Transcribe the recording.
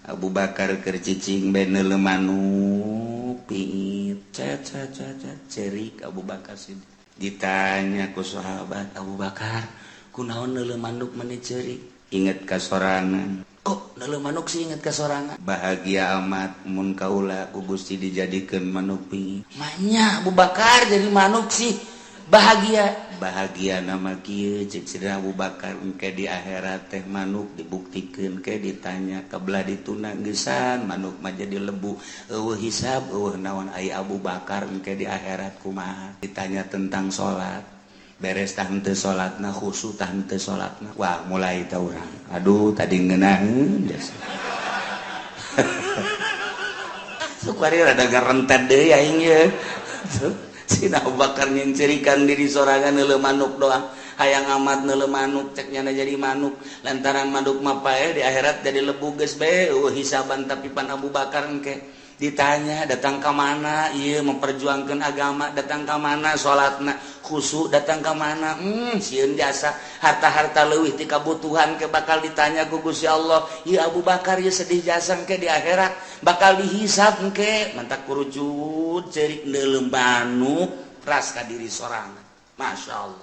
Abu Bakar keur cicing bae neuleu manuk piit, cet cet cet cet, cerik Abu Bakar sih. Ditanya ku sahabat, "Abu Bakar, kunaon neuleu manuk meni cerik?" "Inget ka sorangan." Kok neuleu manuk sih inget ka sorangan? "Bahagia amat mun kaula ku Gusti dijadikeun manuk piit." Manya Abu Bakar jadi manuk sih bahagia? "Bahagia nama kieu," cek Sidina Abu Bakar, "engke di akhirat teh manuk dibuktikeun ke ditanya kebelah dituna geusan manuk mah jadi lebu, euweuh hisab, euweuh naon. Ai Abu Bakar engke di akhirat kumaha? Ditanya tentang salat, beres tah henteu salatna, khusyuk tah henteu salatna." Wah, mulai tah urang, aduh, tadi ngeunaheun jasa. Suka rada ngarentet deui aing ye. Sina Abu Bakar nyencerikan diri sorangan neuleu manuk doang, hayang amat neuleu manuk, cek nyana jadi manuk lantaran manuk mah paeh, di akhirat jadi lebu, geus bae euweuh hisaban. Tapi pan Abu Bakar engke ditanya datang ke mana ieu memperjuangkan agama, datang ke mana salatna khusyuk, datang ke mana, sieun jasa harta-harta leuwih ti kabutuhan ke bakal ditanya ku Gusti Allah. Ieu Abu Bakar ieu sedih jasa, engke di akhirat bakal dihisab engke. Mantak kurucut cerik neuleu manuk ras ka diri sorangan. Masya Allah.